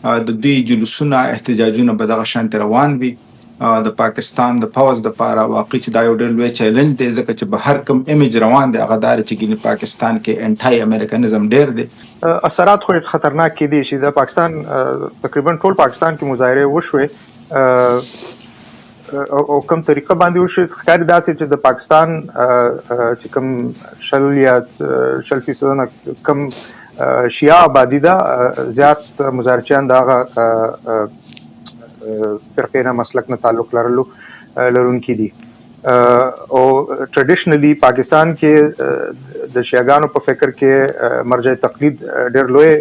د دوی جلوسونه، احتجاجونه به دغه شانتې روان وي. د پاکستان د پوځ دپاره واقعي چې دا یو ډېر لوی چیلنج دی، ځکه چې بهر کوم امیج روان دی، هغه دا دی چې ګینې پاکستان کې انټای امریکنزم ډېر دی. اثرات خو خطرناک کېدی شي. د پاکستان تقریبا ټول پاکستان کې مظاهرې وشوې او کوم طریقه باندې وشوې، ښکاري داسې چې د پاکستان چې کوم 20 یا 20% نه کم شیعه آبادي ده، زیات مظاهرچیان د هغه فرقې نه، مسلک نه تعلق لرونکي دي. او traditionally پاکستان کې د شیعاګانو په فکر کې مرجع تقلید ډېر لوی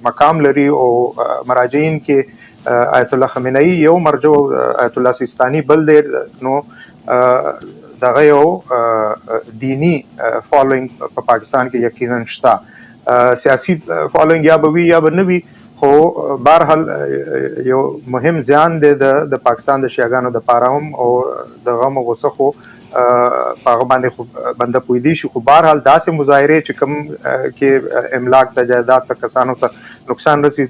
مقام لري، او مراجعین کې آیت الله خامنه ای یو مرجع، آیت الله سیستانی بل دی. نو دغه یو دیني following په پاکستان کې یقینا شته. سیاسي following یا به وي یا به نه وي، خو بهرحال یو مهم زیان دی د پاکستان د شیعاګانو د پاره هم، او د غم او غوسه خو په هغه باندې خو بنده پوهېدی شي. خو بهرحال داسې مظاهرې چې کوم کې املاک ته، جایداد ته، کسانو ته نقصان رسي،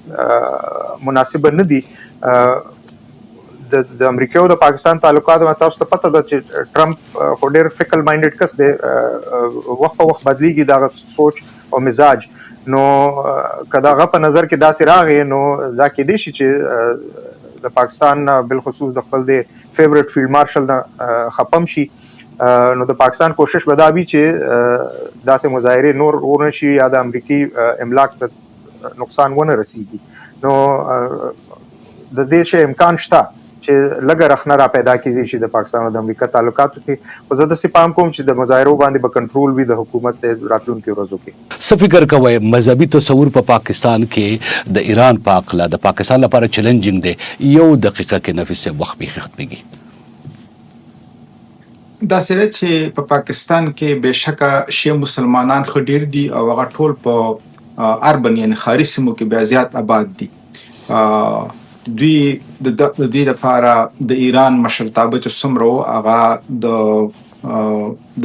مناسبه نه دي. د امریکا او د پاکستان تعلقات، تاسو ته پته ده چې ټرمپ خو ډېر fickle minded کس دی، وخت په وخت بدلیږي دغه سوچ او مزاج. نو که دغه په نظر کې داسې راغی، نو دا کېدای شي چې د پاکستان نه، بالخصوص د خپل د favorite فیلډ مارشل نه خپم شي. نو د پاکستان کوشش به دا وي چې داسې مظاهرې نور ونه شي یا د امریکي املاک ته نقصان ونه رسیږي. نو د دې شی امکان شته چې لږه رخنه را پیدا کېدای شي د پاکستان او د امریکا تعلقاتو کې، خو زه داسې پام کوم چې د مظاهرو باندې به کنټرول وي د حکومت د راتلونکو ورځو کې. څه فکر کوئ، مذهبي تصور په پاکستان کې د ایران په هکله د پاکستان لپاره challenging دی؟ یو دقیقه کې نفیس صاحب، وخت بیخي ختمېږي. داسې ده چې په پاکستان کې بېشکه شیعه مسلمانان ښه ډېر دي، او هغه ټول په urban یعنی ښاري سیمو کې بیا زیات آباد دي. دوی د دوی لپاره د ایران مشرتابه چې څومره و، هغه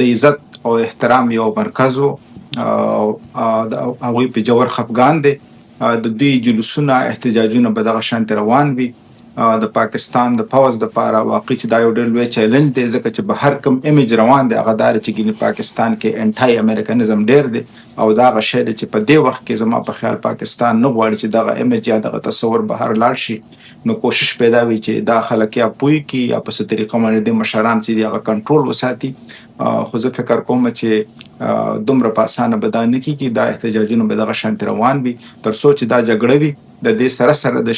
د عزت او احترام یو مرکز و، او د هغوی په ژور خفګان دی. د دوی جلوسونه، احتجاجونه به دغه شانتې روان وي. د پاکستان د پوځ دپاره واقعي چې دا یو ډېر لوی چیلنج دی، ځکه چې بهر کوم امیج روان دی، هغه دا دی چې ګینې پاکستان کې انټای امریکنزم ډېر دی، او دا هغه شی دی چې په دې وخت کې زما په خیال پاکستان نه غواړي چې دغه امیج یا دغه تصور بهر لاړ شي. نو کوشش پیدا وي چې دا خلک یا پوه کړي یا په څه طریقه باندې د مشران چې دي، هغه کنټرول وساتي. خو زه فکر کوم چې دومره په اسانه به دا نه کېږي. دا احتجاجونه به دغه شانتې روان وي تر څو چې دا جګړه وي. د دې سره سره د